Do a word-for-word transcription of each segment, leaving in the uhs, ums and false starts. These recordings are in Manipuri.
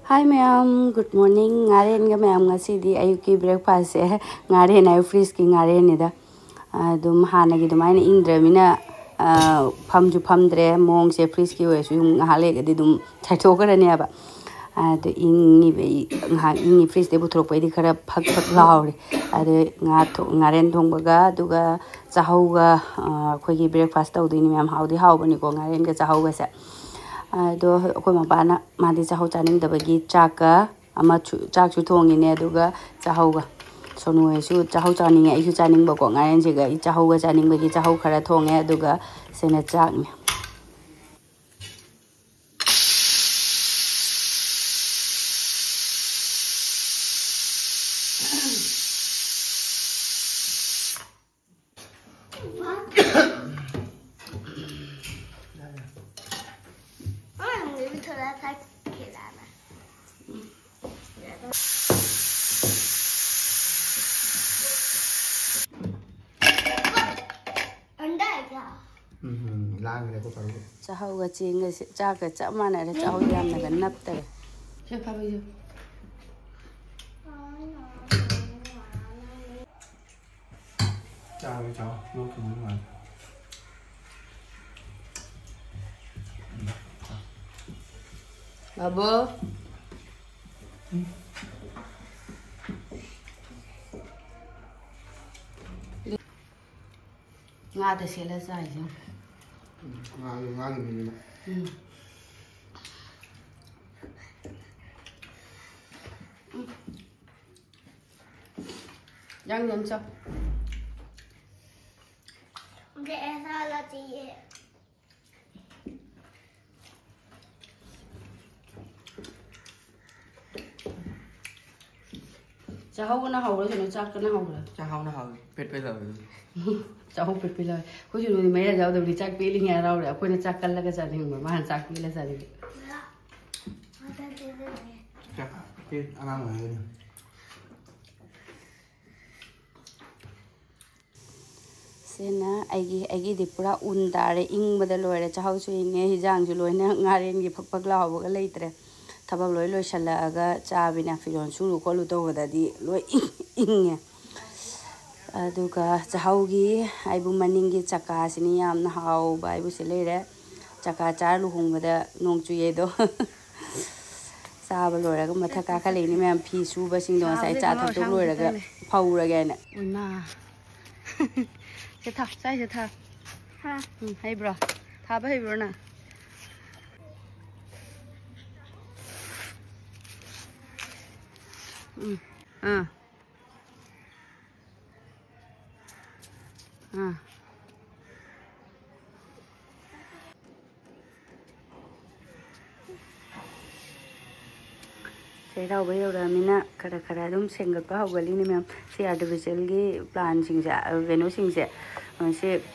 Hi ꯃꯌꯥꯝ, good morning. ꯉꯥꯔꯦꯟꯒ ꯃꯌꯥꯝ, ꯉꯁꯤꯗꯤ ꯑꯌꯨꯛꯀꯤ breakfastꯁꯦ ꯉꯥꯔꯦꯟ ꯍꯥꯏꯕ fridgeꯀꯤ ꯉꯥꯔꯦꯟꯅꯤꯗ꯫ ꯑꯗꯨꯝ ꯍꯥꯟꯅꯒꯤ ꯑꯗꯨꯃꯥꯏꯅ ꯏꯪꯗ꯭ꯔꯃꯤꯅ, ꯑ, ꯐꯝꯁꯨ ꯐꯝꯗ꯭ꯔꯦ꯫ ꯃꯑꯣꯡꯁꯦ fridgeꯀꯤ ꯑꯣꯏꯔꯁꯨ ꯌꯨꯝ ꯉꯥꯏꯍꯥꯛ ꯂꯩꯔꯒꯗꯤ ꯑꯗꯨꯝ ꯆꯥꯏꯊꯣꯛꯈ꯭ꯔꯅꯦꯕ꯫ ꯑꯗꯨ ꯏꯪꯉꯤꯕꯩ ꯉꯥꯏꯍꯥꯛ ꯏꯪꯉꯤ, fridgeꯇꯩ ꯄꯨꯊꯣꯔꯛꯄꯩꯗꯤ ꯈꯔ ꯐꯛ ꯐꯛ ꯂꯥꯎꯔꯦ꯫ ꯑꯗꯨ ꯉꯥ ꯊꯣ-, ꯉꯥꯔꯦꯟ ꯊꯣꯡꯕꯒ ꯑꯗꯨꯒ ꯆꯥꯍꯧꯒ, ꯑ, ꯑꯩꯈꯣꯏꯒꯤ breakfast ꯇꯧꯗꯣꯏꯅꯤ ꯃꯌꯥꯝ꯫ ꯍꯥꯎꯗꯤ ꯍꯥꯎꯕꯅꯤꯀꯣ ꯉꯥꯔꯦꯟꯒ ꯆꯥꯍꯧꯒꯁꯦ꯫ ꯑꯗꯣ ꯑꯩꯈꯣꯏ ꯃꯄꯥꯅ ꯃꯥꯗꯤ ꯆꯥꯍꯧ ꯆꯥꯅꯤꯡꯗꯕꯒꯤ ꯆꯥꯛꯀ ꯑꯃꯁꯨ, ꯆꯥꯛꯁꯨ ꯊꯣꯡꯉꯤꯅꯦ, ꯑꯗꯨꯒ ꯆꯥꯍꯧꯒ꯫ ꯁꯣꯅꯨ ꯍꯣꯏꯁꯨ ꯆꯥꯍꯧ ꯆꯥꯅꯤꯡꯉꯦ, ꯑꯩꯁꯨ ꯆꯥꯅꯤꯡꯕꯀꯣ꯫ ꯉꯥꯔꯦꯟꯁꯤꯒ ꯑꯩ ꯆꯥꯍꯧꯒ ꯆꯥꯅꯤꯡꯕꯒꯤ ꯆꯥꯍꯧ ꯈꯔ ꯊꯣꯡꯉꯦ, ꯑꯗꯨꯒ ꯁꯤꯅ ꯆꯥꯛꯅꯦ꯫ अंडा है क्या? ꯎꯝ, ꯂꯥꯡꯈ꯭ꯔꯦꯀꯣ ꯄꯥꯔꯨ꯫ ꯆꯥꯍꯧꯒ ꯆꯦꯡꯒꯁꯦ ꯆꯥꯛꯀ ꯆꯞ ꯃꯥꯟꯅꯔꯦ꯫ ꯆꯥꯍꯧ ꯌꯥꯝꯅꯒ ꯅꯞꯇꯔꯦ꯫ ꯁꯦ, ꯐꯥꯕꯤꯌꯨ꯫ ꯆꯥꯔꯣ, ꯆꯥꯔꯣ꯫ ꯂꯣꯛ ꯊꯨꯡꯕ ꯃꯥꯜꯂꯦ꯫ ꯕꯥꯕꯨ꯫ ꯉꯥꯗ ꯁꯦꯠꯂ ꯆꯥꯏꯁꯦ꯫ ꯎꯝ, ꯉꯥꯒꯤ, ꯉꯥꯒꯤ ꯃꯤꯅꯤꯅ꯫ ꯎꯝ꯫ ꯎꯝ꯫ ꯌꯥꯝ ꯌꯥꯝ ꯆꯥꯎ꯫ मुझे ऐसा वाला चाहिए। ꯆꯥꯍꯧꯒꯅ ꯍꯧꯔꯣ, ꯀꯩꯅꯣ, ꯆꯥꯛꯀꯅ ꯍꯧꯔꯣ? ꯆꯥꯍꯧꯅ ꯍꯧꯔꯣ, ꯄꯦꯠ ꯄꯦꯠ ꯂꯥꯎꯔꯣ꯫ ꯆꯥꯍꯧ ꯄꯦꯠ ꯄꯦꯠ ꯂꯥꯎꯔꯣ꯫ ꯑꯩꯈꯣꯏꯁꯨ ꯅꯣꯏꯗꯤ ꯃꯌꯥ ꯌꯥꯎꯗꯕꯅꯤ, ꯆꯥꯛ ꯄꯦꯠꯂꯤꯉꯩ ꯍꯔꯥꯎꯔꯦ꯫ ꯑꯩꯈꯣꯏꯅ ꯆꯥꯛ ꯀꯜꯂꯒ ꯆꯥꯅꯤꯡꯕ, ꯃꯥꯅ ꯆꯥꯛ ꯄꯦꯠꯂ ꯆꯥꯅꯤꯡꯕ꯫ ꯆꯥꯛ ꯄꯦꯠ ꯑꯉꯥꯡ ꯑꯣꯏꯔꯤꯉꯩꯗ꯫ ꯁꯤꯅ ꯑꯩꯒꯤ, ꯑꯩꯒꯤꯗꯤ ꯄꯨꯔꯥ ꯎꯟ ꯇꯥꯔꯦ, ꯏꯪꯕꯗ ꯂꯣꯏꯔꯦ꯫ ꯆꯥꯍꯧꯁꯨ ꯏꯪꯉꯦ, ꯍꯤꯟꯖꯥꯡꯁꯨ ꯂꯣꯏꯅ ꯉꯥꯔꯦꯟꯒꯤ ꯐꯛ ꯐꯛ ꯂꯥꯎꯕꯒ ꯂꯩꯇ꯭ꯔꯦ꯫ ꯊꯕꯛ ꯂꯣꯏ ꯂꯣꯏꯁꯤꯜꯂꯛꯑꯒ ꯆꯥꯕꯅꯤꯅ ꯐꯤꯔꯣꯜ ꯁꯨꯔꯨ ꯈꯣꯠꯂꯨ ꯇꯧꯕꯗꯗꯤ ꯂꯣꯏ ꯏꯪ-, ꯏꯪꯉꯦ꯫ ꯑꯗꯨꯒ ꯆꯥꯛꯍꯥꯎꯒꯤ ꯍꯥꯏꯕꯨ ꯃꯅꯤꯡꯒꯤ ꯆꯀꯥꯁꯤꯅꯤ ꯌꯥꯝꯅ ꯍꯥꯎꯕ ꯍꯥꯏꯕꯨ ꯁꯤ ꯂꯩꯔꯦ꯫ ꯆꯀꯥ ꯆꯥꯔ ꯂꯨꯍꯣꯡꯕꯗ ꯅꯣꯡ ꯆꯨꯏꯌꯦꯗꯣ꯫ ꯆꯥꯕ ꯂꯣꯏꯔꯒ ꯃꯊꯛ ꯀꯥꯈꯠꯂꯛꯏꯅꯤ ꯃꯌꯥꯝ, ꯐꯤ ꯁꯨꯕꯁꯤꯡꯗꯣ ꯉꯁꯥꯏ ꯆꯥ ꯊꯛꯇꯣꯛ ꯂꯣꯏꯔꯒ ꯐꯧꯔꯒꯦ ꯍꯥꯏꯅ꯫ ꯏꯃꯥ꯫ ꯁꯦ ꯊꯥ, ꯆꯥꯏꯁꯦ ꯊꯥ꯫ ꯍꯥ꯫ ꯎꯝ, ꯍꯩꯕ꯭ꯔꯣ? ꯊꯥꯕ ꯍꯩꯕ꯭ꯔꯣ ꯅꯪ? ꯎꯝ꯫ ꯑꯥ꯫ ꯑꯥ꯫ ꯆꯩꯔꯥꯎꯕ ꯌꯧꯔꯛꯑꯃꯤꯅ ꯈꯔ ꯈꯔ ꯑꯗꯨꯝ ꯁꯦꯡꯒꯠꯄ ꯍꯧꯒꯠꯂꯤꯅꯦ ꯃꯌꯥꯝ꯫ ꯁꯤ ꯑꯥꯔꯇꯤꯐꯤꯁꯦꯜꯒꯤ ꯄ꯭ꯂꯥꯟꯁꯤꯡꯁꯦ, ꯑ, ꯀꯩꯅꯣꯁꯤꯡꯁꯦ, ꯑ, ꯁꯤ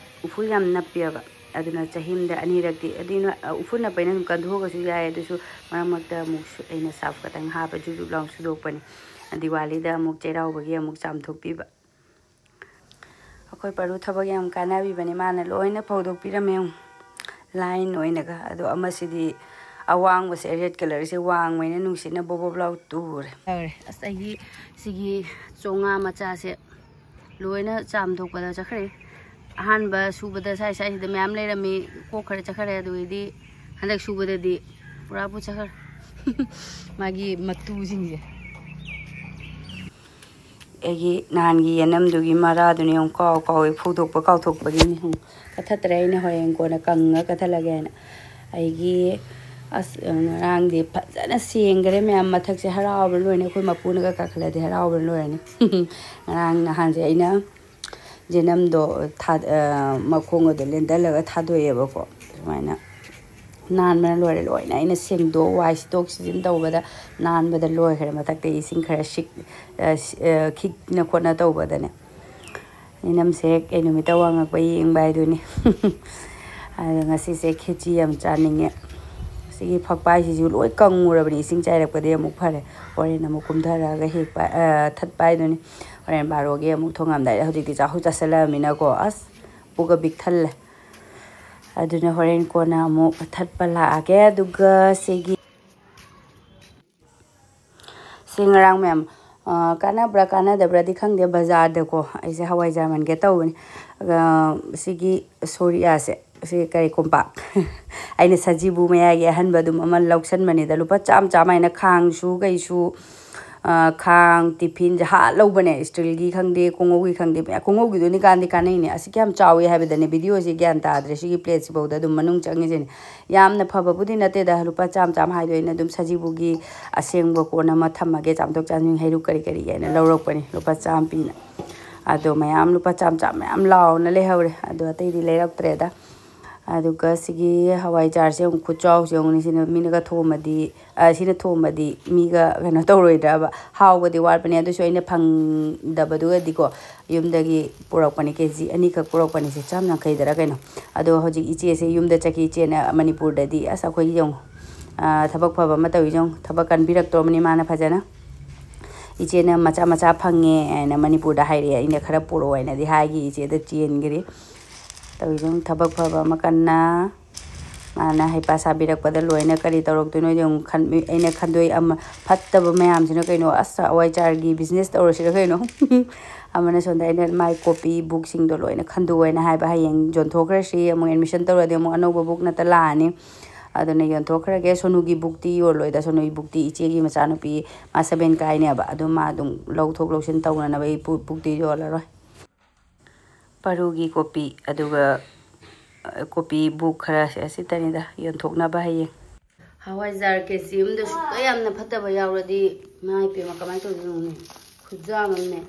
ꯎꯐꯨꯜ ꯌꯥꯝ ꯅꯞꯄꯦꯕ꯫ ꯑꯗꯨꯅ ꯆꯍꯤ ꯑꯃꯗ ꯑꯅꯤꯔꯛꯇꯤ, ꯑꯗꯨꯅ, ꯑ, ꯎꯐꯨꯜ ꯅꯞꯄꯩꯅ ꯑꯗꯨꯝ ꯀꯟꯊꯣꯛꯑꯒꯁꯨ ꯌꯥꯏ꯫ ꯑꯗꯨꯁꯨ ꯃꯔꯛ ꯃꯔꯛꯇ ꯑꯃꯨꯛ ꯁꯨ-, ꯑꯩꯅ ꯁꯥꯔꯐ ꯈꯛꯇꯪ ꯍꯥꯞꯄ ꯖꯨ ꯖꯨ ꯂꯥꯎ ꯁꯨꯗꯣꯛꯄꯅꯤ꯫ ꯗꯤꯋꯥꯂꯤꯗ ꯑꯃꯨꯛ, ꯆꯩꯔꯥꯎꯕꯒꯤ ꯑꯃꯨꯛ ꯆꯥꯝꯊꯣꯛꯄꯤꯕ꯫ ꯑꯩꯈꯣꯏ ꯄꯔꯨ ꯊꯕꯛ ꯌꯥꯝ ꯀꯥꯟꯅꯕꯤꯕꯅꯤ, ꯃꯥꯅ ꯂꯣꯏꯅ ꯐꯧꯗꯣꯛꯄꯤꯔꯝꯃꯦ ꯌꯦꯡꯉꯨ, ꯂꯥꯏꯟ ꯑꯣꯏꯅꯒ꯫ ꯑꯗꯣ ꯑꯃꯁꯤꯗꯤ ꯑꯋꯥꯡꯕꯁꯦ, ꯔꯦꯗ ꯀꯂꯔꯁꯦ ꯋꯥꯡꯕꯅꯤꯅ ꯅꯨꯡꯁꯤꯠꯅ ꯕꯣꯕ ꯕꯣꯕ ꯂꯥꯎ ꯇꯨꯔꯦ꯫ ꯇꯧꯔꯦ꯫ ꯑꯁ, ꯑꯩꯒꯤ ꯁꯤꯒꯤ ꯆꯣꯉꯥ ꯃꯆꯥꯁꯦ ꯂꯣꯏꯅ ꯆꯥꯝꯊꯣꯛꯄꯗ ꯆꯠꯈ꯭ꯔꯦ꯫ ꯑꯍꯥꯟꯕ ꯁꯨꯕꯗ ꯁ꯭ꯋꯥꯏ ꯁ꯭ꯋꯥꯏꯁꯤꯗ ꯃꯌꯥꯝ ꯂꯩꯔꯝꯃꯤ, ꯀꯣꯛꯈ꯭ꯔꯦ ꯆꯠꯈ꯭ꯔꯦ꯫ ꯑꯗꯨꯒꯤꯗꯤ ꯍꯟꯗꯛ ꯁꯨꯕꯗꯗꯤ ꯄꯨꯔꯥ ꯄꯨꯠꯆꯠꯈ꯭ꯔꯦ꯫ ꯃꯥꯒꯤ ꯃꯇꯨꯁꯤꯡꯁꯦ꯫ ꯑꯩꯒꯤ ꯅꯍꯥꯟꯒꯤ ꯌꯦꯅꯝꯗꯨꯒꯤ ꯃꯔꯥꯗꯨꯅꯤ ꯌꯦꯡꯉꯨ, ꯀꯥꯎ ꯀꯥꯎꯋꯦ, ꯐꯧꯗꯣꯛꯄ ꯀꯥꯎꯊꯣꯛꯄꯒꯤꯅꯤ꯫ ꯌꯦꯡꯉꯨ, ꯀꯠꯊꯠꯇ꯭ꯔꯦ, ꯑꯩꯅ ꯍꯣꯔꯦꯟ ꯀꯣꯟꯅ ꯀꯪꯉ ꯀꯠꯊꯠꯂꯒꯦ ꯍꯥꯏꯅ꯫ ꯑꯩꯒꯤ, ꯑꯁ, ꯉꯔꯥꯡꯗꯤ ꯐꯖꯅ ꯁꯦꯡꯈ꯭ꯔꯦ ꯃꯌꯥꯝ꯫ ꯃꯊꯛꯁꯦ ꯍꯔꯥꯎꯕꯅ ꯂꯣꯏꯔꯅꯤ꯫ ꯑꯩꯈꯣꯏ ꯃꯄꯨꯅꯒ ꯀꯥꯈꯠꯂꯗꯤ ꯍꯔꯥꯎꯕꯅ ꯂꯣꯏꯔꯅꯤ꯫ ꯉꯔꯥꯡ ꯅꯍꯥꯟꯁꯦ ꯑꯩꯅ ꯌꯦꯅꯝꯗꯣ ꯊꯥ-, ꯑ, ꯃꯈꯣꯡ ꯑꯗꯨ ꯂꯦꯟꯗꯜꯂꯒ ꯊꯥꯗꯣꯛꯑꯦꯕꯀꯣ꯫ ꯁꯨꯃꯥꯏꯅ ꯅꯥꯟꯕꯅ ꯂꯣꯏꯔꯦ꯫ ꯂꯣꯏꯅ ꯑꯩꯅ ꯁꯦꯡꯗꯣꯛ, ꯋꯥꯏ ꯁꯤꯠꯇꯣꯛ ꯁꯤꯖꯤꯟ ꯇꯧꯕꯗ ꯅꯥꯟꯕꯗ ꯂꯣꯏꯈ꯭ꯔꯦ꯫ ꯃꯊꯛꯇ ꯏꯁꯤꯡ ꯈꯔ ꯁꯤꯛ-, ꯑ, ꯁꯤ-, ꯑ, ꯈꯤꯛꯅ ꯈꯣꯠꯅ ꯇꯧꯕꯗꯅꯦ꯫ ꯌꯦꯅꯝꯁꯦ ꯀꯩ ꯅꯨꯃꯤꯠꯇ ꯋꯥ ꯉꯥꯡꯕ ꯌꯦꯡꯕ ꯍꯥꯏꯗꯨꯅꯤ꯫ ꯑꯗꯣ ꯉꯁꯤꯁꯦ ꯈꯦꯆꯤ ꯌꯥꯝ ꯆꯥꯅꯤꯡꯉꯦ꯫ ꯁꯤꯒꯤ ꯐꯛꯄꯥꯏꯁꯤꯁꯨ ꯂꯣꯏ ꯀꯪꯉꯨꯔꯕꯅꯤ, ꯏꯁꯤꯡ ꯆꯥꯏꯔꯛꯄꯗꯒꯤ ꯑꯃꯨꯛ ꯐꯔꯦ꯫ ꯍꯣꯔꯦꯟ ꯑꯃꯨꯛ ꯀꯨꯝꯊꯔꯛꯑꯒ ꯍꯦꯛꯄ, ꯑ, ꯊꯠꯄ ꯍꯥꯏꯗꯨꯅꯤ꯫ ꯍꯣꯔꯦꯟ ꯕꯥꯔꯣꯒꯤ ꯑꯃꯨꯛ ꯊꯣꯡꯉꯝꯗꯥꯏꯗ, ꯍꯧꯖꯤꯛꯇꯤ ꯆꯥꯛꯍꯧ ꯆꯥꯁꯤꯜꯂꯛꯑꯃꯤꯅꯀꯣ, ꯑꯁ, ꯄꯨꯛꯀ ꯄꯤꯛ ꯊꯜꯂꯦ꯫ ꯑꯗꯨꯅ ꯍꯣꯔꯦꯟ ꯀꯣꯟꯅ ꯑꯃꯨꯛ ꯊꯠꯄ ꯂꯥꯛꯑꯒꯦ꯫ ꯑꯗꯨꯒ ꯁꯤꯒꯤ ꯁꯤ ꯉꯔꯥꯡ ꯃꯌꯥꯝ, ꯑ, ꯀꯥꯟꯅꯕ꯭ꯔꯥ ꯀꯥꯟꯅꯗꯕ꯭ꯔꯥꯗꯤ ꯈꯪꯗꯦ, ꯕꯖꯥꯔꯗꯀꯣ ꯑꯩꯁꯦ ꯍꯋꯥꯏꯖꯥꯔ ꯃꯟꯒꯦ ꯇꯧꯕꯅꯤ꯫ ꯑ, ꯁꯤꯒꯤ ꯁꯣꯔꯤꯌꯥꯁꯦ, ꯁꯤ ꯀꯔꯤ, ꯀꯣꯝꯄꯥꯛ꯫ ꯑꯩꯅ ꯁꯖꯤꯕꯨ ꯃꯌꯥꯒꯤ ꯑꯍꯟꯕ ꯑꯗꯨꯝ ꯑꯃ ꯂꯧꯁꯟꯕꯅꯤꯗ, ꯂꯨꯄꯥ ꯆꯥꯝꯃ ꯆꯥꯝꯃ ꯍꯥꯏꯅ ꯈꯥꯡꯁꯨ ꯀꯩꯁꯨ, ꯑ, ꯈꯥꯡ, ꯇꯤꯐꯤꯟꯁꯦ ꯍꯥꯠ ꯂꯧꯕꯅꯦ, ꯏꯁꯇꯤꯜꯒꯤ ꯈꯪꯗꯦ, ꯀꯣꯡꯉꯧꯒꯤ ꯈꯪꯗꯦ, ꯃꯌꯥꯝ, ꯀꯣꯡꯉꯧꯒꯤꯗꯨꯅꯤ ꯀꯥꯟꯗꯤ ꯀꯥꯟꯅꯩꯅꯦ꯫ ꯑꯁꯤ ꯀꯌꯥꯝ ꯆꯥꯎꯋꯤ ꯍꯥꯏꯕꯗꯅꯦ, ꯚꯤꯗꯤꯑꯣꯁꯤ ꯒ꯭ꯌꯥꯟ ꯇꯥꯗ꯭ꯔꯦ, ꯁꯤꯒꯤ ꯄ꯭ꯂꯦꯠꯁꯤꯐꯧꯗ ꯑꯗꯨꯝ ꯃꯅꯨꯡ ꯆꯪꯉꯤꯁꯤꯅꯦ꯫ ꯌꯥꯝꯅ ꯐꯕꯕꯨꯗꯤ ꯅꯠꯇꯦꯗ, ꯂꯨꯄꯥ ꯆꯥꯝꯃ ꯆꯥꯝꯃ ꯍꯥꯏꯗꯣ ꯑꯩꯅ ꯑꯗꯨꯝ ꯁꯖꯤꯕꯨꯒꯤ ꯑꯁꯦꯡꯕ ꯀꯣꯟ ꯑꯃ ꯊꯝꯃꯒꯦ, ꯆꯥꯝꯊꯣꯛ ꯆꯥꯝꯁꯤꯟ ꯍꯩꯔꯨꯛ ꯀꯔꯤ ꯀꯔꯤ ꯍꯥꯏꯅ ꯂꯧꯔꯛꯄꯅꯤ, ꯂꯨꯄꯥ ꯆꯥꯝꯃ ꯄꯤꯅ꯫ ꯑꯗꯣ ꯃꯌꯥꯝ ꯂꯨꯄꯥ ꯆꯥꯝꯃ ꯆꯥꯝꯃ ꯃꯌꯥꯝ ꯂꯥꯎꯅ ꯂꯩꯍꯧꯔꯦ, ꯑꯗꯣ ꯑꯇꯩꯗꯤ ꯂꯩꯔꯛꯇ꯭ꯔꯦꯗ꯫ ꯑꯗꯨꯒ ꯁꯤꯒꯤ ꯍꯋꯥꯏꯖꯥꯔꯁꯦ ꯑꯃꯨꯛ ꯈꯨꯠꯆꯥꯎꯁꯦ ꯌꯦꯡꯉꯨꯅꯦ, ꯁꯤꯅ ꯃꯤꯅꯒ ꯊꯣꯡꯕꯗꯤ, ꯑ, ꯁꯤꯅ ꯊꯣꯡꯕꯗꯤ ꯃꯤꯒ ꯀꯩꯅꯣ ꯇꯧꯔꯣꯏꯗ꯭ꯔꯕ? ꯍꯥꯎꯕꯗꯤ ꯋꯥꯠꯄꯅꯦ, ꯑꯗꯨꯁꯨ ꯑꯩꯅ ꯐꯪꯗꯕꯗꯨꯒꯗꯤꯀꯣ, ꯌꯨꯝꯗꯒꯤ ꯄꯨꯔꯛꯄꯅꯦ, ꯀꯦ ꯖꯤ ꯑꯅꯤꯈꯛ ꯄꯨꯔꯛꯄꯅꯦ, ꯁꯦ ꯆꯥꯝ ꯌꯥꯡꯈꯩꯗꯔ ꯀꯩꯅꯣ꯫ ꯑꯗꯣ ꯍꯧꯖꯤꯛ ꯏꯆꯦꯁꯦ ꯌꯨꯝꯗ ꯆꯠꯈꯤ, ꯏꯆꯦꯅ ꯃꯅꯤꯄꯨꯔꯗꯗꯤ ꯑꯁ ꯑꯩꯈꯣꯏꯒꯤ ꯌꯦꯡꯉꯨ, ꯑ, ꯊꯕꯛ ꯐꯕ ꯑꯃ ꯇꯧꯏ ꯌꯦꯡꯉꯨ, ꯊꯕꯛ ꯀꯟꯕꯤꯔꯛꯇ꯭ꯔꯣꯕꯅꯤ ꯃꯥꯅ ꯐꯖꯅ꯫ ꯏꯆꯦꯅ ꯃꯆꯥ ꯃꯆꯥ ꯐꯪꯉꯦ ꯍꯥꯏꯅ ꯃꯅꯤꯄꯨꯔꯗ ꯍꯥꯏꯔꯛꯑꯦ, ꯑꯩꯅ ꯈꯔ ꯄꯨꯔꯛꯑꯣ ꯍꯥꯏꯅꯗꯤ ꯍꯥꯏꯈꯤ, ꯏꯆꯦꯗ ꯆꯦꯟꯈ꯭ꯔꯦ꯫ ꯇꯧꯔꯤꯁꯦ ꯌꯦꯡꯉꯨ, ꯊꯕꯛ ꯐꯕ ꯑꯃ ꯀꯟꯅ ꯃꯥꯅ ꯍꯩꯄꯥ ꯁꯥꯕꯤꯔꯛꯄꯗ ꯂꯣꯏꯅ ꯀꯔꯤ ꯇꯧꯔꯛꯇꯣꯏꯅꯣ ꯌꯦꯡꯉꯨ, ꯈꯟ-, ꯑꯩꯅ ꯈꯟꯗꯣꯛꯏ ꯑꯃ ꯐꯠꯇꯕ ꯃꯌꯥꯝꯁꯤꯅ ꯀꯩꯅꯣ, ꯑꯁ, ꯍꯋꯥꯏꯖꯥꯔꯒꯤ ꯕꯤꯖꯤꯅꯦꯁ ꯇꯧꯔꯁꯤꯔ ꯀꯩꯅꯣ? ꯑꯃꯅ ꯁꯣꯝꯗ ꯑꯩꯅ ꯃꯥꯏ ꯀꯣꯄꯤ ꯕꯨꯛꯁꯤꯡꯗꯣ ꯂꯣꯏꯅ ꯈꯟꯗꯣꯛꯑꯣ ꯍꯥꯏꯅ ꯍꯥꯏꯕ, ꯍꯌꯦꯡ ꯌꯣꯟꯊꯣꯛꯈ꯭ꯔꯁꯤ, ꯑꯃꯨꯛ ꯑꯦꯗꯃꯤꯁꯟ ꯇꯧꯔꯗꯤ ꯑꯃꯨꯛ ꯑꯅꯧꯕ ꯕꯨꯛ ꯅꯠꯇ ꯂꯥꯛꯑꯅꯤ꯫ ꯑꯗꯨꯅ ꯌꯣꯟꯊꯣꯛꯈ꯭ꯔꯒꯦ꯫ ꯁꯣꯅꯨꯒꯤ ꯕꯨꯛꯇꯤ ꯌꯣꯜꯂꯣꯏꯗ, ꯁꯣꯅꯨꯒꯤ ꯕꯨꯛꯇꯤ ꯏꯆꯦꯒꯤ ꯃꯆꯥꯅꯨꯄꯤ ꯃꯥ ꯁꯕꯦꯟ ꯀꯥꯏꯅꯦꯕ, ꯑꯗꯨ ꯃꯥ ꯑꯗꯨꯝ ꯂꯧꯊꯣꯛ ꯂꯧꯁꯤꯟ ꯇꯧꯅꯅꯕ ꯑꯩ ꯕꯨꯛ-, ꯕꯨꯛꯇꯤ ꯌꯣꯜꯂꯔꯣꯏ꯫ ꯄꯔꯨꯒꯤ ꯀꯣꯄꯤ, ꯑꯗꯨꯒ, ꯑ, ꯀꯣꯄꯤ ꯕꯨꯛ ꯈꯔꯁꯦ ꯑꯁꯤꯇꯅꯤꯗ ꯌꯣꯟꯊꯣꯛꯅꯕ ꯍꯌꯦꯡ꯫ ꯍꯋꯥꯏꯖꯥꯔ ꯀꯦ ꯖꯤ ꯑꯃꯗ ꯁꯨꯛꯀ ꯌꯥꯝꯅ ꯐꯠꯇꯕ ꯌꯥꯎꯔꯗꯤ, ꯏꯃꯥ ꯏꯄꯦꯝꯃ, ꯀꯃꯥꯏꯅ ꯇꯧꯗꯣꯏꯅꯣꯅꯦ? ꯈꯨꯖꯥꯝ ꯑꯃꯅꯦ꯫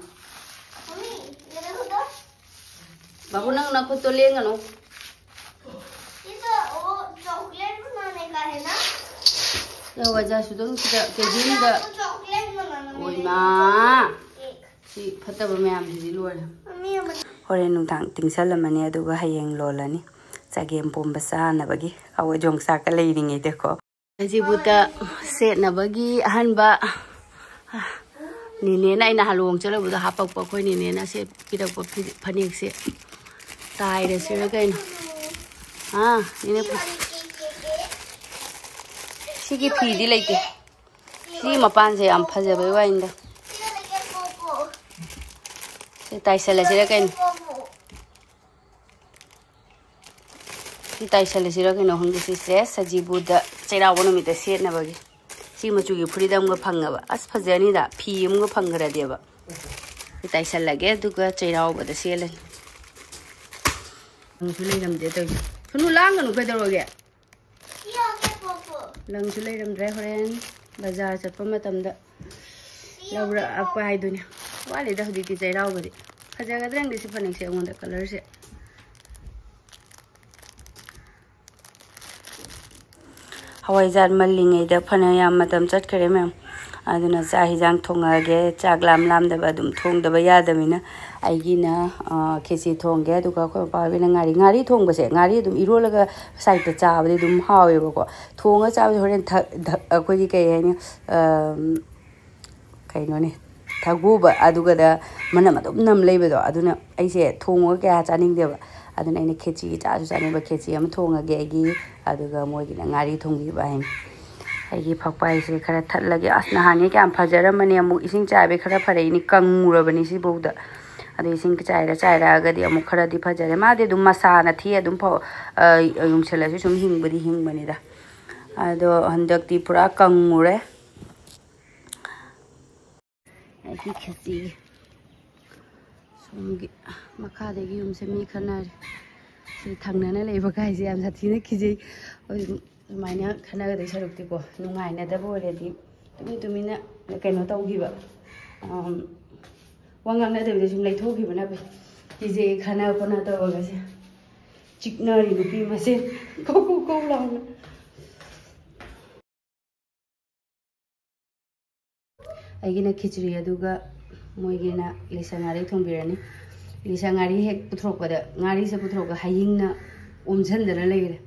ꯕꯥꯕꯨ, ꯅꯪ ꯅꯈꯨꯠꯇꯣ ꯂꯦꯡꯒꯅꯨ꯫ ये तो वो चॉकलेट बनाने का है ना? ꯍꯋꯥꯏꯖꯥꯔꯁꯨ ꯑꯗꯨꯝ ꯁꯤꯗ ꯀꯦ ꯖꯤ ꯑꯃꯗ ꯆꯣꯀ꯭ꯂꯦꯠ ꯕꯅꯥꯅ ꯑꯣꯏꯃꯥ꯫ ꯁꯤ ꯐꯠꯇꯕ ꯃꯌꯥꯝꯁꯤꯗꯤ ꯂꯣꯏꯔꯦ꯫ ꯍꯣꯔꯦꯟ ꯅꯨꯡꯗꯥꯡ ꯇꯤꯡꯁꯜꯂꯝꯃꯅꯤ, ꯑꯗꯨꯒ ꯍꯌꯦꯡ ꯂꯣꯜꯂꯅꯤ, ꯆꯒꯦꯝ ꯄꯣꯝꯕ ꯆꯥꯅꯕꯒꯤ꯫ ꯑꯋꯥ ꯌꯣꯡꯆꯥꯛꯀ ꯂꯩꯔꯤꯉꯩꯗꯀꯣ꯫ ꯍꯧꯖꯤꯛꯕꯨꯠꯇ ꯁꯦꯠꯅꯕꯒꯤ ꯑꯍꯟꯕ, ꯅꯦꯅꯦꯅ ꯑꯩꯅ ꯍꯂꯣꯡ ꯆꯠꯂꯨꯕꯗ ꯍꯥꯄꯛꯄ, ꯑꯩꯈꯣꯏ ꯅꯦꯅꯦꯅ ꯁꯦꯠꯄꯤꯔꯛꯄ ꯐꯤ-, ꯐꯅꯦꯛꯁꯦ ꯇꯥꯏꯔꯁꯤꯔ ꯀꯩꯅꯣ? ꯑꯥ, ꯅꯦꯅꯦ ꯐ-, ꯁꯤꯒꯤ ꯐꯤꯗꯤ ꯂꯩꯇꯦ꯫ ꯁꯤ ꯃꯄꯥꯟꯁꯦ ꯌꯥꯝ ꯐꯖꯕꯩ ꯋꯥꯅꯤꯗ꯫ ꯁꯤ ꯇꯥꯏꯁꯜꯂꯁꯤꯔ ꯀꯩꯅꯣ? ꯁꯤ ꯇꯥꯏꯁꯜꯂꯁꯤꯔ ꯀꯩꯅꯣ ꯈꯪꯗꯦ꯫ ꯁꯤꯁꯦ ꯁꯖꯤꯕꯨꯗ ꯆꯩꯔꯥꯎꯕ ꯅꯨꯃꯤꯠꯇ ꯁꯦꯠꯅꯕꯒꯤ꯫ ꯁꯤ ꯃꯆꯨꯒꯤ ꯐꯨꯔꯤꯠ ꯑꯃꯒ ꯐꯪꯉꯕ꯫ ꯑꯁ, ꯐꯖꯅꯤꯗ꯫ ꯐꯤ ꯑꯃꯒ ꯐꯪꯈ꯭ꯔꯗꯤꯕ꯫ ꯁꯤ ꯇꯥꯏꯁꯜꯂꯒꯦ, ꯑꯗꯨꯒ ꯆꯩꯔꯥꯎꯕꯗ ꯁꯦꯠꯂꯅꯤ꯫ ꯂꯪꯁꯨ ꯂꯩꯔꯝꯗꯦ ꯇꯧꯔꯤꯁꯦ꯫ ꯁꯨꯅꯨ, ꯂꯥꯡꯒꯅꯨ, ꯀꯩꯗꯧꯔꯒꯦ? ꯂꯪꯁꯨ ꯂꯩꯔꯝꯗ꯭ꯔꯦ꯫ ꯍꯣꯔꯦꯟ ꯕꯖꯥꯔ ꯆꯠꯄ ꯃꯇꯝꯗ ꯂꯧꯔꯛꯄ ꯍꯥꯏꯗꯨꯅꯤ꯫ ꯋꯥꯠꯂꯤꯗ ꯍꯧꯖꯤꯛꯇꯤ ꯆꯩꯔꯥꯎꯕꯗꯤ꯫ ꯐꯖꯒꯗ꯭ꯔꯥ ꯈꯪꯗꯦ ꯁꯤ ꯐꯅꯦꯛꯁꯦ ꯑꯩꯉꯣꯟꯗ, ꯀꯂꯔꯁꯦ꯫ ꯍꯋꯥꯏꯖꯥꯔ ꯃꯜꯂꯤꯉꯩꯗ ꯐꯅ ꯌꯥꯝ ꯃꯇꯝ ꯆꯠꯈ꯭ꯔꯦ ꯃꯌꯥꯝ꯫ ꯑꯗꯨꯅ ꯆꯥꯛ ꯍꯤꯟꯖꯥꯡ ꯊꯣꯡꯉꯛꯑꯒꯦ꯫ ꯆꯥꯛ ꯂꯥꯝ ꯂꯥꯝꯗꯕ ꯑꯗꯨꯝ ꯊꯣꯡꯗꯕ ꯌꯥꯗꯕꯅꯤꯅ꯫ ꯑꯩꯒꯤꯅ, ꯑ, ꯈꯦꯆꯤ ꯊꯣꯡꯒꯦ, ꯑꯗꯨꯒ ꯑꯩꯈꯣꯏ ꯃꯄꯥ ꯍꯣꯏꯒꯤꯅ ꯉꯥꯔꯤ꯫ ꯉꯥꯔꯤ ꯊꯣꯡꯕꯁꯦ, ꯉꯥꯔꯤ ꯑꯗꯨꯝ ꯏꯔꯣꯜꯂꯒ ꯁꯥꯏꯠꯇ ꯆꯥꯕꯗꯤ ꯑꯗꯨꯝ ꯍꯥꯎꯋꯦꯕꯀꯣ꯫ ꯊꯣꯡꯉ ꯆꯥꯕꯗꯤ ꯍꯣꯔꯦꯟ ꯊ-, ꯊ-, ꯑꯩꯈꯣꯏꯒꯤ ꯀꯩ ꯍꯥꯏꯅꯤ, ꯑꯝ, ꯀꯩꯅꯣꯅꯦ, ꯊꯒꯨꯕ ꯑꯗꯨꯒꯗ ꯃꯅꯝ ꯑꯗꯨꯝ ꯅꯝ ꯂꯩꯕꯗꯣ, ꯑꯗꯨꯅ ꯑꯩꯁꯦ ꯊꯣꯡꯉꯒ ꯀꯌꯥ ꯆꯥꯅꯤꯡꯗꯦꯕ꯫ ꯑꯗꯨꯅ ꯑꯩꯅ ꯈꯦꯆꯤ ꯆꯥꯁꯨ ꯆꯥꯅꯤꯡꯕ, ꯈꯦꯆꯤ ꯑꯃ ꯊꯣꯡꯉꯒꯦ ꯑꯩꯒꯤ, ꯑꯗꯨꯒ ꯃꯣꯏꯒꯤꯅ ꯉꯥꯔꯤ ꯊꯣꯡꯕꯤꯕ ꯍꯥꯏꯅꯤ꯫ ꯑꯩꯒꯤ ꯐꯛꯄꯥꯏꯁꯦ ꯈꯔ ꯊꯠꯂꯒꯦ꯫ ꯑꯁ, ꯅꯍꯥꯟꯒꯩ ꯀꯌꯥꯝ ꯐꯖꯔꯝꯕꯅꯦ, ꯑꯃꯨꯛ ꯏꯁꯤꯡ ꯆꯥꯏꯕꯩ ꯈꯔ ꯐꯔꯛꯏꯅꯤ, ꯀꯪꯉꯨꯔꯕꯅꯤ ꯁꯤꯐꯧꯗ꯫ ꯑꯗꯩ ꯏꯁꯤꯡ ꯆꯥꯏꯔ ꯆꯥꯏꯔꯛꯑꯒꯗꯤ ꯑꯃꯨꯛ ꯈꯔꯗꯤ ꯐꯖꯔꯦ꯫ ꯃꯥꯗꯤ ꯑꯗꯨꯝ ꯃꯁꯥꯅ ꯊꯤ ꯑꯗꯨꯝ ꯐꯧ-, ꯑ, ꯌꯨꯡꯁꯜꯂꯁꯨ ꯁꯨꯝ ꯍꯤꯡꯕꯗꯤ ꯍꯤꯡꯕꯅꯤꯗ꯫ ꯑꯗꯣ ꯍꯟꯗꯛꯇꯤ ꯄꯨꯔꯥ ꯀꯪꯉꯨꯔꯦ꯫ ꯑꯩꯒꯤ ꯈꯦꯆꯤꯒꯤ ꯁꯣꯝꯒꯤ ꯃꯈꯥꯗꯒꯤ ꯌꯨꯝꯁꯦ ꯃꯤ ꯈꯠꯅꯔꯦ꯫ ꯁꯤ ꯊꯪꯅꯅ ꯂꯩꯕ ꯀꯥꯏꯁꯦ ꯌꯥꯝ ꯁꯥꯊꯤꯅ ꯀꯤꯖꯩ꯫ ꯑꯩꯈꯣꯏ ꯁꯨꯃꯥꯏꯅ ꯈꯠꯅꯒꯗꯣꯏ ꯁꯔꯨꯛꯇꯤꯀꯣ, ꯅꯨꯡꯉꯥꯏꯅꯗꯕ ꯑꯣꯏꯔꯗꯤ ꯇꯨꯃꯤꯟ ꯇꯨꯃꯤꯟꯅ ꯀꯩꯅꯣ ꯇꯧꯈꯤꯕ, ꯑꯝ, ꯋꯥ ꯉꯥꯡꯅꯗꯕꯤꯗ ꯁꯨꯝ ꯂꯩꯊꯣꯛꯈꯤꯕꯅ ꯐꯩ꯫ ꯀꯤꯖꯩ ꯈꯠꯅ ꯈꯣꯠꯅ ꯇꯧꯔꯒꯁꯦ꯫ ꯆꯤꯛꯅꯔꯤ ꯅꯨꯄꯤ ꯃꯁꯦꯟ ꯀꯧ ꯀꯧ ꯀꯧ ꯂꯥꯎꯅ꯫ ꯑꯩꯒꯤꯅ ꯈꯤꯆ꯭ꯔꯤ, ꯑꯗꯨꯒ ꯃꯣꯏꯒꯤꯅ ꯂꯤꯁꯪ ꯉꯥꯔꯤ ꯊꯣꯡꯕꯤꯔꯅꯤ꯫ ꯂꯤꯁꯪ ꯉꯥꯔꯤ ꯍꯦꯛ ꯄꯨꯊꯣꯔꯛꯄꯗ, ꯉꯥꯔꯤꯁꯦ ꯄꯨꯊꯣꯔꯛꯄꯗ ꯍꯌꯤꯡꯅ ꯑꯣꯝꯁꯤꯟꯗꯅ ꯂꯩꯔꯦ꯫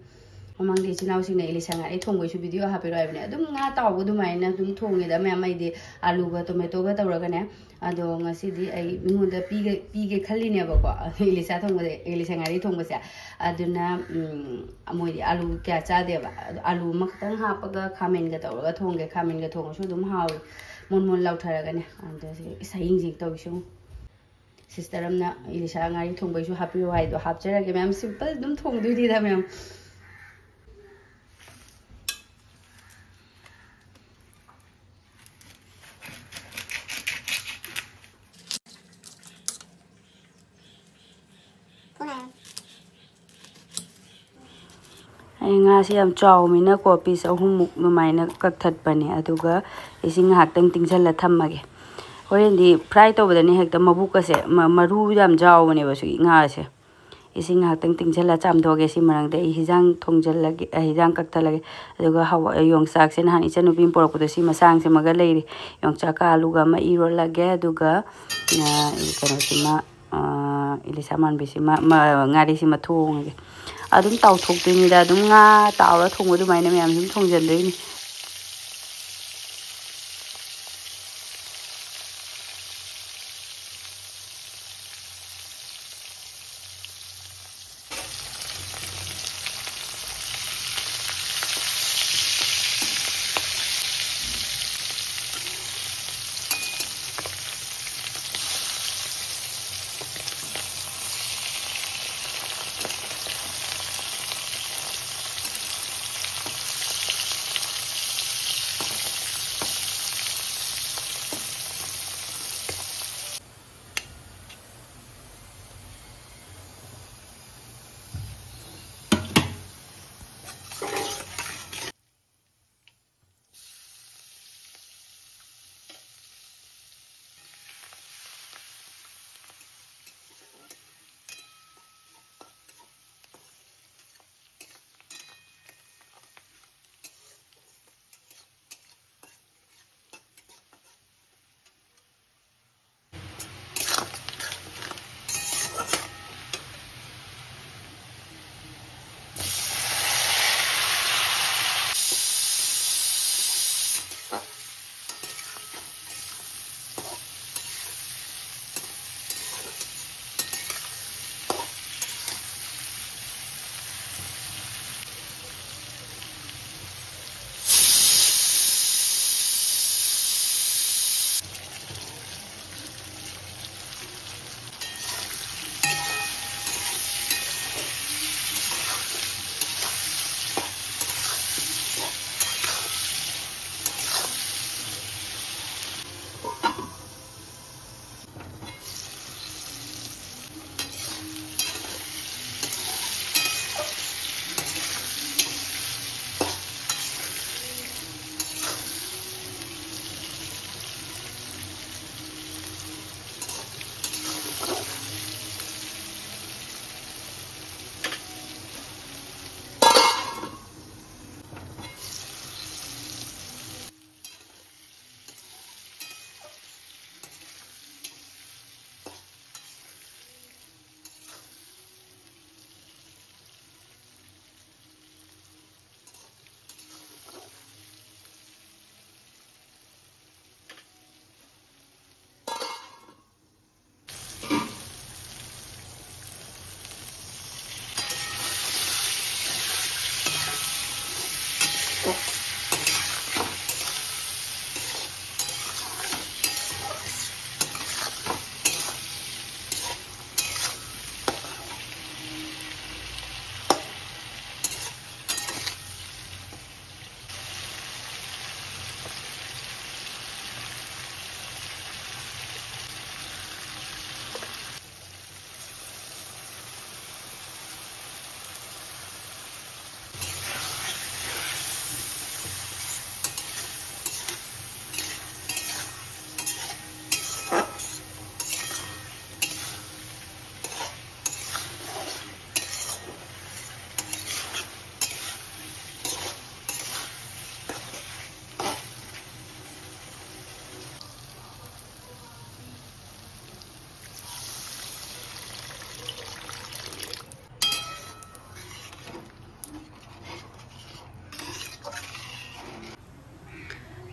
ꯃꯃꯥꯡꯗ ꯏꯆꯤꯟ ꯏꯅꯥꯎꯁꯤꯡꯅ ꯏꯂꯤꯁꯥ ꯉꯥꯔꯤ ꯊꯣꯡꯕꯩꯁꯨ ꯚꯤꯗꯤꯑꯣ ꯍꯥꯞꯄꯤꯔꯣ ꯍꯥꯏꯕꯅꯦ꯫ ꯑꯗꯨꯝ ꯉꯥ ꯇꯥꯎꯕ ꯑꯗꯨꯃꯥꯏꯅ ꯑꯗꯨꯝ ꯊꯣꯡꯉꯦꯗ ꯃꯌꯥꯝ꯫ ꯑꯩꯗꯤ ꯑꯥꯂꯨꯒ ꯇꯣꯃꯦꯇꯣꯒ ꯇꯧꯔꯒꯅꯦ꯫ ꯑꯗꯣ ꯉꯁꯤꯗꯤ ꯑꯩ ꯃꯤꯉꯣꯟꯗ ꯄꯤꯒꯦ ꯄꯤꯒꯦ ꯈꯜꯂꯤꯅꯦꯕꯀꯣ, ꯏꯂꯤꯁꯥ ꯊꯣꯡꯕꯁꯦ, ꯏꯂꯤꯁꯥ ꯉꯥꯔꯤ ꯊꯣꯡꯕꯁꯦ꯫ ꯑꯗꯨꯅ ꯎꯝ, ꯃꯣꯏꯗꯤ ꯑꯥꯂꯨ ꯀꯌꯥ ꯆꯥꯗꯦꯕ꯫ ꯑꯗꯣ ꯑꯥꯂꯨ ꯑꯃꯈꯛꯇꯪ ꯍꯥꯞꯄꯒ ꯈꯥꯃꯦꯟꯒ ꯇꯧꯔꯒ ꯊꯣꯡꯒꯦ꯫ ꯈꯥꯃꯦꯟꯒ ꯊꯣꯡꯉꯁꯨ ꯑꯗꯨꯝ ꯍꯥꯎꯏ, ꯃꯣꯟ ꯃꯣꯟ ꯂꯥꯎꯊꯔꯒꯅꯦ꯫ ꯑꯗꯣ ꯁꯤ ꯏꯁ, ꯍꯌꯤꯡꯁꯤ ꯇꯧꯔꯤꯁꯤ ꯌꯦꯡꯉꯨ꯫ ꯁꯤꯁꯇꯔ ꯑꯃꯅ ꯏꯂꯤꯁꯥ ꯉꯥꯔꯤ ꯊꯣꯡꯕꯩꯁꯨ ꯍꯥꯞꯄꯤꯌꯨ ꯍꯥꯏꯗꯣ ꯍꯥꯞꯆꯔꯒꯦ ꯃꯌꯥꯝ꯫ ꯁꯤꯝꯄꯜ ꯑꯗꯨꯝ ꯊꯣꯡꯗꯣꯏꯅꯤꯗ ꯃꯌꯥꯝ꯫ ꯑꯩ ꯉꯥꯁꯤ ꯌꯥꯝ ꯆꯥꯎꯕꯅꯤꯅꯀꯣ, ꯄꯤꯁ ꯑꯍꯨꯝꯃꯨꯛ ꯑꯗꯨꯃꯥꯏꯅ ꯀꯛꯊꯠꯄꯅꯦ꯫ ꯑꯗꯨꯒ ꯏꯁꯤꯡ ꯉꯥꯏꯍꯥꯛꯇꯪ ꯇꯤꯡꯁꯤꯜꯂ ꯊꯝꯃꯒꯦ꯫ ꯍꯣꯔꯦꯟꯗꯤ ꯐ꯭ꯔꯥꯏ ꯇꯧꯕꯗꯅꯦ ꯍꯦꯛꯇ ꯃꯕꯨꯛꯀꯁꯦ, ꯃ-, ꯃꯔꯨ ꯌꯥꯝ ꯆꯥꯎꯕꯅꯦꯕ ꯁꯤ ꯉꯥꯁꯦ꯫ ꯏꯁꯤꯡ ꯉꯥꯏꯍꯥꯛꯇꯪ ꯇꯤꯡꯁꯤꯜꯂ ꯆꯥꯝꯊꯣꯛꯑꯒꯦ꯫ ꯁꯤ ꯃꯔꯛꯇ ꯑꯩ ꯍꯤꯟꯖꯥꯡ ꯊꯣꯡꯖꯤꯜꯂꯒꯦ, ꯑ, ꯍꯤꯟꯖꯥꯡ ꯀꯛꯊꯠꯂꯒꯦ꯫ ꯑꯗꯨꯒ ꯍꯋꯥꯏ, ꯌꯣꯡꯆꯥꯛꯁꯦ ꯅꯍꯥꯟ ꯏꯆꯟꯅꯨꯄꯤꯅ ꯄꯨꯔꯛꯄꯗꯣ ꯁꯤ ꯃꯆꯥꯁꯤꯃꯒ ꯂꯩꯔꯤ꯫ ꯌꯣꯡꯆꯥꯛꯀ ꯑꯥꯂꯨꯒ ꯑꯃ ꯏꯔꯣꯜꯂꯒꯦ꯫ ꯑꯗꯨꯒ, ꯑ, ꯀꯩꯅꯣꯁꯤꯃ, ꯑ, ꯏꯂꯤꯁꯥ ꯃꯥꯟꯕꯤꯁꯤꯃ, ꯃ-, ꯉꯥꯔꯤꯁꯤꯃ ꯊꯣꯡꯉꯒꯦ꯫ ꯑꯗꯨꯝ ꯇꯥꯎꯊꯣꯛꯇꯣꯏꯅꯤꯗ꯫ ꯑꯗꯨꯝ ꯉꯥ ꯇꯥꯎꯔ ꯊꯣꯡꯕ ꯑꯗꯨꯃꯥꯏꯅ ꯃꯌꯥꯝ ꯁꯨꯝ ꯊꯣꯡꯖꯟꯗꯣꯏꯅꯤ꯫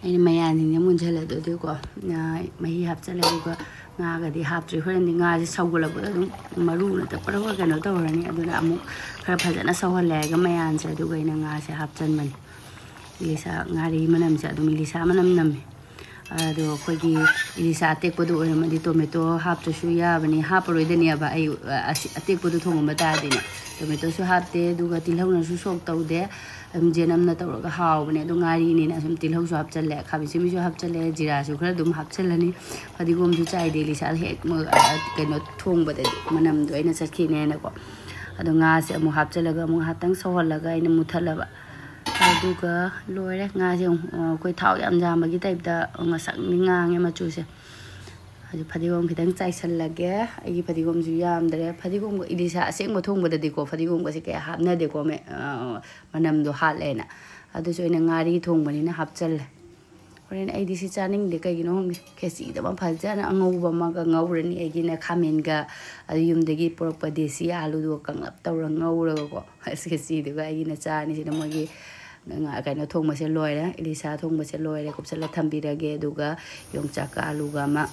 ꯑꯩꯅ ꯃꯌꯥꯟꯁꯤꯡꯁꯦ ꯃꯨꯟꯁꯤꯜꯂꯦ ꯑꯗꯨꯗꯤꯀꯣ, ꯃꯍꯤ ꯍꯥꯞꯆꯤꯜꯂꯦ꯫ ꯑꯗꯨꯒ ꯉꯥꯒꯗꯤ ꯍꯥꯞꯇ꯭ꯔꯤ꯫ ꯍꯣꯔꯦꯟꯗꯤ ꯉꯥꯁꯦ ꯁꯧꯒꯠꯂꯛꯄꯗ ꯑꯗꯨꯝ ꯃꯔꯨ ꯅꯠꯇ꯭ꯔꯒ ꯀꯩꯅꯣ ꯇꯧꯔꯅꯤ꯫ ꯑꯗꯨꯅ ꯑꯃꯨꯛ ꯈꯔ ꯐꯖꯅ ꯁꯧꯍꯜꯂꯦ ꯍꯥꯏꯔꯒ ꯃꯌꯥꯟꯁꯦ, ꯑꯗꯨꯒ ꯑꯩꯅ ꯉꯥꯁꯦ ꯍꯥꯞꯆꯤꯟꯕꯅꯤ꯫ ꯏꯂꯤꯁꯥ ꯉꯥꯔꯤ ꯃꯅꯝꯁꯦ ꯑꯗꯨꯝ ꯏꯂꯤꯁꯥ ꯃꯅꯝ ꯅꯝꯃꯦ꯫ ꯑꯗꯣ ꯑꯩꯈꯣꯏꯒꯤ ꯏꯂꯤꯁꯥ ꯑꯇꯦꯛꯄꯗꯣ ꯑꯣꯏꯔꯝꯃꯗꯤ ꯇꯣꯃꯦꯇꯣ ꯍꯥꯞꯇ꯭ꯔꯁꯨ ꯌꯥꯕꯅꯤ, ꯍꯥꯞꯄꯔꯣꯏꯗꯅꯦꯕ ꯑꯩ, ꯑꯁꯤ ꯑꯇꯦꯛꯄꯗꯣ ꯊꯣꯡꯉꯝꯕ ꯇꯥꯔꯗꯤꯅꯦ꯫ ꯇꯣꯃꯦꯇꯣꯁꯨ ꯍꯥꯞꯇꯦ, ꯑꯗꯨꯒ ꯇꯤꯜꯍꯧꯅꯁꯨ ꯁꯣꯛ ꯇꯧꯗꯦ꯫ ꯑꯗꯨꯝ ꯖꯦꯅꯝꯅ ꯇꯧꯔꯒ ꯍꯥꯎꯕꯅꯦ꯫ ꯑꯗꯣ ꯉꯥꯔꯤꯅꯤꯅ ꯁꯨꯝ ꯇꯤꯜꯍꯧꯁꯨ ꯍꯥꯞꯆꯜꯂꯦ, ꯈꯥꯃꯦꯟ ꯑꯁꯤꯟꯕꯤꯁꯨ ꯍꯥꯞꯆꯜꯂꯦ, ꯖꯤꯔꯥꯁꯨ ꯈꯔ ꯑꯗꯨꯝ ꯍꯥꯞꯆꯜꯂꯅꯤ꯫ ꯐꯗꯤꯒꯣꯝꯁꯨ ꯆꯥꯏꯗꯦ ꯏꯂꯤꯁꯥꯗ ꯍꯦꯛ ꯃ-, ꯑ, ꯀꯩꯅꯣ ꯊꯣꯡꯕꯗꯗꯤ ꯃꯅꯝꯗꯣ ꯑꯩꯅ ꯆꯠꯈꯤꯅꯦꯅꯀꯣ꯫ ꯑꯗꯣ ꯉꯥꯁꯦ ꯑꯃꯨꯛ ꯍꯥꯞꯆꯜꯂꯒ ꯑꯃꯨꯛ ꯉꯥꯏꯍꯥꯛꯇꯪ ꯁꯧꯍꯜꯂꯒ ꯑꯩꯅ ꯃꯨꯠꯊꯠꯂꯕ꯫ ꯑꯗꯨꯒ ꯂꯣꯏꯔꯦ꯫ ꯉꯥꯁꯦ ꯑꯃꯨꯛ, ꯑ, ꯑꯩꯈꯣꯏ ꯊꯥꯎ ꯌꯥꯝ ꯌꯥꯝꯕꯒꯤ ꯇꯥꯏꯞꯇ ꯉꯁꯪꯗꯤ ꯉꯥꯡꯉꯦ ꯃꯆꯨꯁꯦ꯫ ꯑꯗꯨ ꯐꯗꯤꯒꯣꯝ ꯈꯤꯇꯪ ꯆꯥꯏꯁꯜꯂꯒꯦ꯫ ꯑꯩꯒꯤ ꯐꯗꯤꯒꯣꯝꯁꯨ ꯌꯥꯝꯗ꯭ꯔꯦ꯫ ꯐꯗꯤꯒꯣꯝꯒ ꯏꯂꯤꯁꯥ ꯑꯁꯦꯡꯕ ꯊꯣꯡꯕꯗꯗꯤꯀꯣ ꯐꯗꯤꯒꯣꯝꯒꯁꯦ ꯀꯌꯥ ꯍꯥꯞꯅꯗꯦꯀꯣ, ꯃꯦ-, ꯑ, ꯃꯅꯝꯗꯣ ꯍꯥꯠꯂꯦꯅ꯫ ꯑꯗꯨꯁꯨ ꯑꯩꯅ ꯉꯥꯔꯤ ꯊꯣꯡꯕꯅꯤꯅ ꯍꯥꯞꯆꯜꯂꯦ꯫ ꯍꯣꯔꯦꯟ ꯑꯩꯗꯤ ꯁꯤ ꯆꯥꯅꯤꯡꯗꯦ, ꯀꯩꯒꯤꯅꯣ ꯈꯪꯗꯦ꯫ ꯈꯦꯆꯤꯗ ꯑꯃ ꯐꯖꯅ ꯑꯉꯧꯕ ꯑꯃꯒ ꯉꯧꯔꯅꯤ꯫ ꯑꯩꯒꯤꯅ ꯈꯥꯃꯦꯟꯒ, ꯑꯗꯨ ꯌꯨꯝꯗꯒꯤ ꯄꯨꯔꯛꯄ ꯗꯦꯁꯤ ꯑꯥꯂꯨꯗꯨꯒ ꯀꯪꯂꯞ ꯇꯧꯔ ꯉꯧꯔꯒꯀꯣ꯫ ꯑꯁ, ꯈꯦꯆꯤꯗꯨꯒ ꯑꯩꯒꯤꯅ ꯆꯥꯔꯅꯤ꯫ ꯁꯤꯗ ꯃꯣꯏꯒꯤ ꯉꯥ-, ꯀꯩꯅꯣ ꯊꯣꯡꯕꯁꯦ ꯂꯣꯏꯔꯦ, ꯏꯂꯤꯁꯥ ꯊꯣꯡꯕꯁꯦ ꯂꯣꯏꯔꯦ꯫ ꯀꯨꯞꯁꯜꯂ ꯊꯝꯕꯤꯔꯒꯦ꯫ ꯑꯗꯨꯒ ꯌꯣꯡꯆꯥꯛꯀ ꯑꯥꯂꯨꯒ ꯑꯃ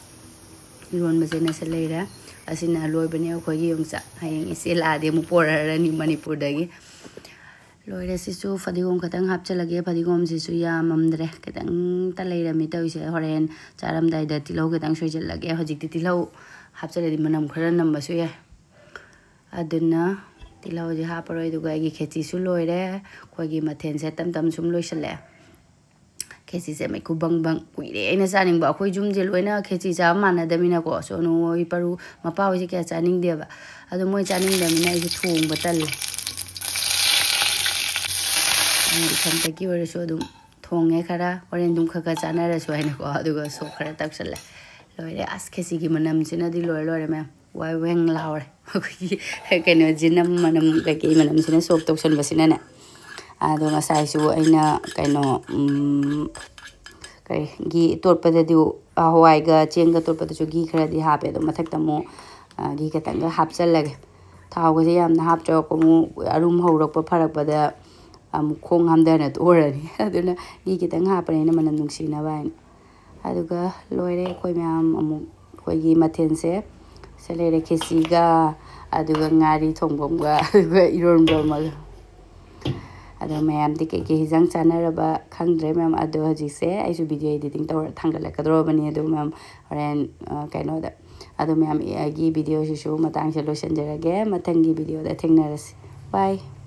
ꯏꯔꯣꯟꯕꯁꯦ ꯅꯁꯤꯜ ꯂꯩꯔꯦ꯫ ꯑꯁꯤꯅ ꯑꯂꯣꯏꯕꯅꯦ ꯑꯩꯈꯣꯏꯒꯤ ꯌꯣꯡꯆꯥꯛ꯫ ꯍꯌꯦꯡ ꯏꯆꯦ ꯂꯥꯛꯑꯗꯤ ꯑꯃꯨꯛ ꯄꯣꯔꯛꯑꯔꯅꯤ ꯃꯅꯤꯄꯨꯔꯗꯒꯤ꯫ ꯂꯣꯏꯔꯦ꯫ ꯁꯤꯁꯨ ꯐꯗꯤꯒꯣꯝ ꯈꯛꯇꯪ ꯍꯥꯞꯆꯤꯜꯂꯒꯦ꯫ ꯐꯗꯤꯒꯣꯝꯁꯤꯁꯨ ꯌꯥꯝꯃꯝꯗ꯭ꯔꯦ, ꯈꯤꯇꯪꯇ ꯂꯩꯔꯝꯃꯤ ꯇꯧꯔꯤꯁꯦ꯫ ꯍꯣꯔꯦꯟ ꯆꯥꯔꯝꯗꯥꯏꯗ ꯇꯤꯜꯍꯧ ꯈꯤꯇꯪ ꯁꯣꯏꯖꯤꯜꯂꯒꯦ꯫ ꯍꯧꯖꯤꯛꯇꯤ ꯇꯤꯜꯍꯧ ꯍꯥꯞꯆꯤꯜꯂꯗꯤ ꯃꯅꯝ ꯈꯔ ꯅꯝꯕꯁꯨ ꯌꯥꯏ꯫ ꯑꯗꯨꯅ ꯇꯤꯜꯍꯧꯗꯤ ꯍꯥꯞꯄꯔꯣꯏ꯫ ꯑꯗꯨꯒ ꯑꯩꯒꯤ ꯈꯦꯆꯤꯁꯨ ꯂꯣꯏꯔꯦ꯫ ꯑꯩꯈꯣꯏꯒꯤ ꯃꯊꯦꯜꯁꯦ ꯇꯞ ꯇꯞꯅ ꯁꯨꯝ ꯂꯣꯏꯁꯤꯜꯂꯛꯑꯦ꯫ ꯈꯦꯆꯤꯁꯦ ꯃꯩꯈꯨ ꯕꯪ ꯕꯪ꯫ ꯀꯨꯏꯔꯦ ꯑꯩꯅ ꯆꯥꯅꯤꯡꯕ꯫ ꯑꯩꯈꯣꯏ ꯌꯨꯝꯁꯦ ꯂꯣꯏꯅ ꯈꯦꯆꯤ ꯆꯥꯕ ꯃꯥꯟꯅꯗꯕꯅꯤꯅꯀꯣ, ꯁꯣꯅꯨ ꯍꯣꯏ, ꯄꯔꯨ, ꯃꯄꯥ ꯍꯣꯏꯁꯦ ꯀꯌꯥ ꯆꯥꯅꯤꯡꯗꯦꯕ꯫ ꯑꯗꯣ ꯃꯣꯏ ꯆꯥꯅꯤꯡꯗꯕꯅꯤꯅ ꯑꯩꯁꯨ ꯊꯣꯡꯕ ꯇꯜꯂꯦ꯫ ꯑꯩꯅ ꯏꯊꯟꯇꯒꯤ ꯑꯣꯏꯔꯁꯨ ꯑꯗꯨꯝ ꯊꯣꯡꯉꯦ ꯈꯔ꯫ ꯍꯣꯔꯦꯟ ꯑꯗꯨꯝ ꯈꯔ ꯈꯔ ꯆꯥꯅꯔꯁꯨ ꯍꯥꯏꯅꯀꯣ꯫ ꯑꯗꯨꯒ ꯁꯣꯛ ꯈꯔ ꯇꯧꯁꯜꯂꯦ꯫ ꯂꯣꯏꯔꯦ꯫ ꯑꯁ, ꯈꯦꯆꯤꯒꯤ ꯃꯅꯝꯁꯤꯅꯗꯤ ꯂꯣꯏꯔꯦ, ꯂꯣꯏꯔꯦ ꯃꯌꯥꯝ꯫ ꯋꯥꯏ ꯋꯦꯡ ꯂꯥꯎꯔꯦ꯫ ꯑꯩꯈꯣꯏꯒꯤ ꯀꯩꯅꯣ, ꯖꯤꯅꯝ ꯃꯅꯝ ꯀꯩꯀꯩ ꯃꯅꯝꯁꯤꯅ ꯁꯣꯛ ꯇꯧꯁꯟꯕꯁꯤꯅꯅꯦ꯫ ꯑꯗꯣ ꯉꯁꯥꯏꯁꯨ ꯑꯩꯅ ꯀꯩꯅꯣ, ꯎꯝ, ꯀꯔꯤ, ꯘꯤ ꯇꯣꯠꯄꯗꯗꯤ, ꯍꯋꯥꯏꯒ ꯆꯦꯡꯒ ꯇꯣꯠꯄꯗꯁꯨ ꯘꯤ ꯈꯔꯗꯤ ꯍꯥꯞꯄꯦ꯫ ꯑꯗꯣ ꯃꯊꯛꯇ ꯑꯃꯨꯛ, ꯑ, ꯘꯤ ꯈꯤꯇꯪꯒ ꯍꯥꯞꯆꯜꯂꯒꯦ꯫ ꯊꯥꯎꯒꯁꯦ ꯌꯥꯝꯅ ꯍꯥꯞꯇ꯭ꯔꯒ ꯑꯃꯨꯛ ꯑꯔꯨꯝ ꯍꯧꯔꯛꯄ ꯐꯔꯛꯄꯗ ꯑꯃꯨꯛ ꯈꯣꯡ ꯍꯥꯝꯊꯅ ꯇꯣꯛꯑꯔꯅꯤ꯫ ꯑꯗꯨꯅ ꯘꯤ ꯈꯤꯇꯪ ꯍꯥꯞꯄꯅꯤꯅ ꯃꯅꯝ ꯅꯨꯡꯁꯤꯅꯕ ꯍꯥꯏꯅ꯫ ꯑꯗꯨꯒ ꯂꯣꯏꯔꯦ ꯑꯩꯈꯣꯏ ꯃꯌꯥꯝ ꯑꯃꯨꯛ ꯑꯩꯈꯣꯏꯒꯤ ꯃꯊꯦꯜꯁꯦ꯫ ꯁꯤ ꯂꯩꯔꯦ ꯈꯦꯆꯤꯒ, ꯑꯗꯨꯒ ꯉꯥꯔꯤ ꯊꯣꯡꯕ ꯑꯃꯒ, ꯑꯗꯨꯒ ꯏꯔꯣꯟꯕ ꯑꯃꯒ꯫ ꯑꯗꯣ ꯃꯌꯥꯝꯗꯤ ꯀꯩꯀꯩ ꯍꯤꯟꯖꯥꯡ ꯆꯥꯅꯔꯕ ꯈꯪꯗ꯭ꯔꯦ ꯃꯌꯥꯝ꯫ ꯑꯗꯣ ꯍꯧꯖꯤꯛꯁꯦ ꯑꯩꯁꯨ video editing ꯇꯧꯔ ꯊꯥꯡꯒꯠꯂꯛꯀꯗꯧꯔꯕꯅꯤ꯫ ꯑꯗꯨ ꯃꯌꯥꯝ ꯍꯣꯔꯦꯟ, ꯑ, ꯀꯩꯅꯣꯗ꯫ ꯑꯗꯣ ꯃꯌꯥꯝ ꯑꯩꯒꯤ videoꯁꯤꯁꯨ ꯃꯇꯥꯡꯁꯦ ꯂꯣꯏꯁꯤꯟꯖꯔꯒꯦ꯫ ꯃꯊꯪꯒꯤ videoꯗ ꯊꯦꯡꯅꯔꯁꯤ꯫ Bye꯫